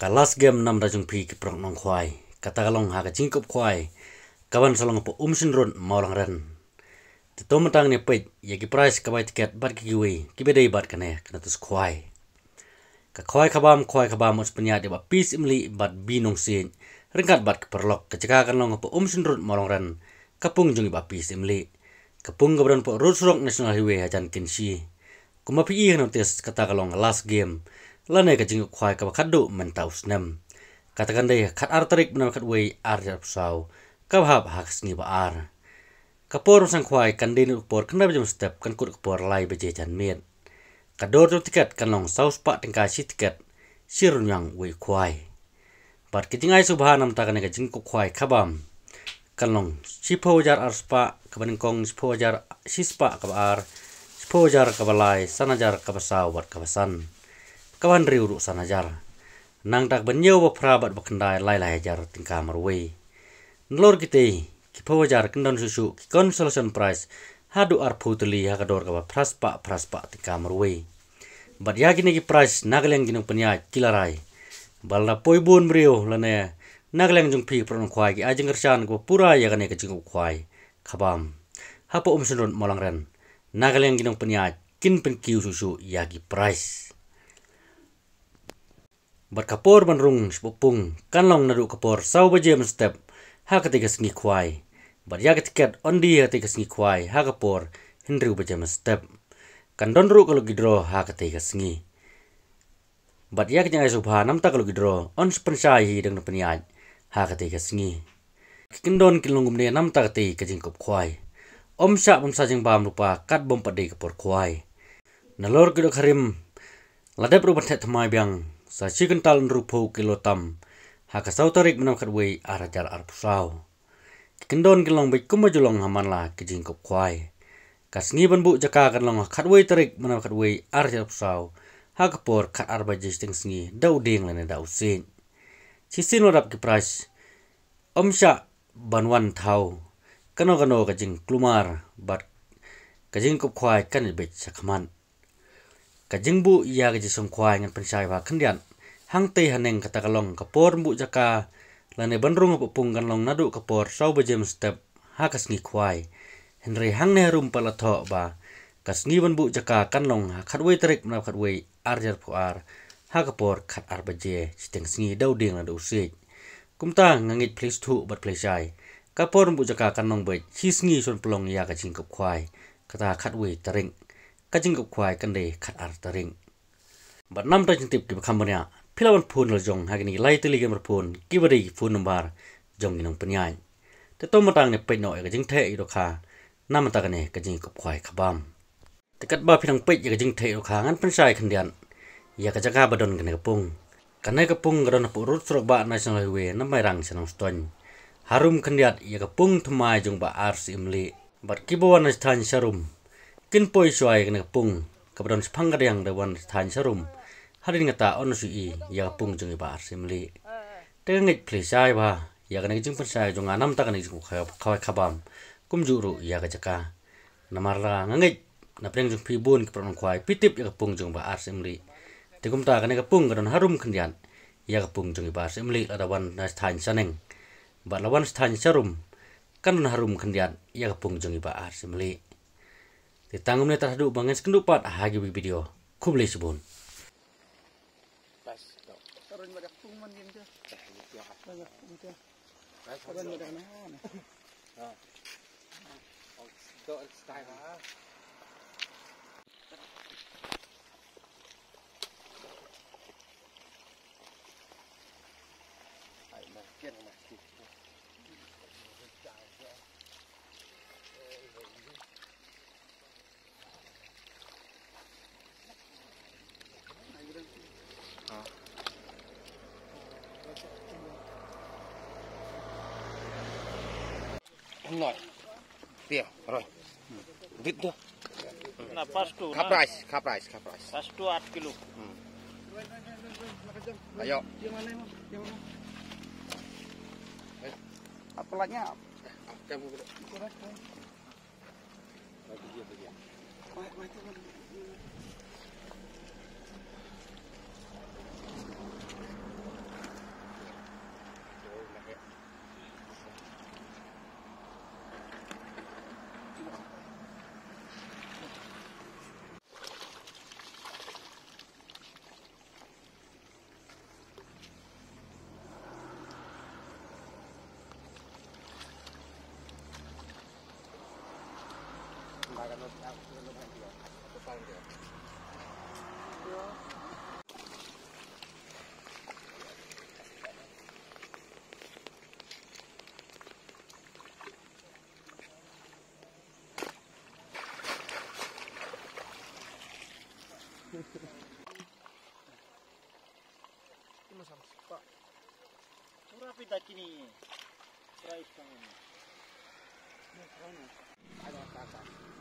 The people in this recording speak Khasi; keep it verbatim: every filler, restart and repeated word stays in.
Ka last game namar jong phi ki paralok nongkhwai, kata ka long ha ka jingkup khwai kaban sa long hapoh Umshnrut Mawlangren. Te to mynta ngin ïa peit ïa ki prize ka bai tiket bad ki kiwei kiba dei bad kane ka notice khwai. Ka khwai khabam, khwai khabam, u sa pynïaid ïa Bah P. Syiemlieh bad Binongsiej ryngkat bad ki paralok. Ka jaka kan long hapoh Umshnrut Mawlangren, ka pung jong i Bah P. Syiemlieh. Ka pung kaba don hapoh Road Surok National Highway hajan Kynshi. Kumba phi i ha notice, kata ka long ka last game lane ka jingkup khwai kaba khatduh mynta u snem. Kata kan dei ha khatar tarik bnai khatwei, ar hajar arphew saw, kaba hap ha ka sngi ba ar. Ka por ban seng khwai kan dei naduh ka por khyndai baje mynstep kan kut ka por lai baje janmiet. Ka dor jong tiket kan long saw spah tyngka shi tiket, shi rynïeng uwei u khwai. Bad ka jingai sngewbha namar kane ka jingkup khwai khabam kan long shiphew hajar ar spah kaba nyngkong, shiphew hajar shi spah kaba ar, shiphew hajar kaba lai, san hajar kaba saw bad kaba san, kaba hynriew ruh san hajar. Nangta kaba hynñiew, ba phra bad ba khyndai lai lai hajar tyngka marwei. Nalor kitei ki phew hajar kin don shuh shuh ki consolation prize haduh arphew tylli ha ka dor kaba phra spah phra spah tyngka marwei. Bad ïa kine ki prize na ka liang ki nongpynïaid ki la rai. Ba lada poi bun briew lane na ka liang jong phi paralok nongkhwai ki ai jingkyrshan kaba pura ïa kane ka jingkup khwai khabam hapoh Umshnrut Mawlangren, na ka liang ki nongpynïaid kin pynkiew shuh shuh ïa ki prize. Bad ka por ban rung shapoh pung kan long naduh ka por saw baje mynstep ha katei ka sngi khwai. Bad ïa ka tiket yn die ha katei ka sngi khwai ha ka por hynriew baje mynstep. Kan don ruh ka lucky draw ha katei ka sngi. Bad ïa ka jingai sngewbha namar ka lucky draw yn sa pynshai hi da ki nongpynïaid ha katei ka sngi. Ki kyndon kin long kumne namar katei ka jingkup khwai. Ym shah bam sa jingbam lypa katba ym pat dei ka por khwai. Nalor ki dohkha rim la dep ruh ban theh thymmai biang sa shi kwintal hynriewphew kilo tam ha ka saw tarik bnai khatwei, ar hajar arphew saw. Ki kyndon kin long beit kumba ju long ha man la ki jingkup khwai. Ka sngi ban buh jaka kan long ha khatwei tarik bnai khatwei, ar hajar arphew saw, ha ka por khatar baje shiteng sngi da u dieng lane da u siej. Shisien la dap ki prize, ym shah ban wan thaw kano kano ka jingkulmar bad ka jingkup khwai kan ïa beit shakhmat. Ka jingbuh ïa ka jingsngewkhwai ngan pynshai ba khyndiat hangtei haneng, kata ka long ka por ban buh jaka lane ban rung hapoh pung kan long naduh ka por saw baje mynstep ha ka sngi khwai. Hynrei hangne harum pat la thoh ba ka sngi ban buh jaka kan long ha khatwei tarik bnai khatwei, ar hajar arphew ar, ha ka por khatar baje shiteng sngi da u dieng lane da u siej. Kumta nga ngeit phi la sngewthuh bad phi la shai, ka por ban buh jaka kan long beit shi sngi shuwa ban pynlong ïa ka jingkup khwai, kata khatwei tarik. Ka jingkup khwai kan dei khatar tarik. Bad namar ki jingtip kiba kham bniah, phi lah ban phone la jong ha kine ki lai tylli ki number phone kiba dei ki phone number jong ki nongpynïaid. Te to mynta ngin peit noh ïa ka jingtheh ïa ka dohkha namar kane ka jingkup khwai khabam. Te katba phi dang peit ïa ka jingtheh ïa ka dohkha, ngan pynshai khyndiat ïa ka jaka ba don kane ka pung. Kane ka pung ka don hapoh Road Surok Bah National Highway na Mairang sha Nongstoiñ. Harum khyndiat ïa ka pung thymmai jong Bah R. Syiemlieh. Bad kiba wan na thaiñ sharum kin poi shuwa ïa kane ka pung kaba don shaphang ka diang da wan thaiñ sharum. Hadien kata yn sa ïohi ïa ka pung jong i Bah R. Syiemlieh. Te nga ngeit phi la shai bha ïa kane ka jingpynshai jong nga namar kane ka jingkup khwai khabam, kumjuh ruh ïa ka jaka. Namar la nga ngeit na pdeng jong phi bun ki paralok nongkhwai phi tip ïa ka pung jong Bah R. Syiemlieh. Te kumta kane ka pung ka don harum khyndiat ïa ka pung jong i Bah R. Syiemlieh lada wan na thaiñ shaneng. Bad la wan thaiñ sharum kan don harum khyndiat ïa ka pung jong i Bah R. Syiemlieh. Te tang kumne tad haduh ba ngin sa ïakynduh pat ha ki video. Khublei shibun. Noi. Pia, roi. Dit tu. Na pas tu. Khaprais, khaprais, khaprais. Pas tu at kilo. Hmm. Ayo. Apa lagi? Kamu. Pura pita kini. Pura ikan ini. Ada apa?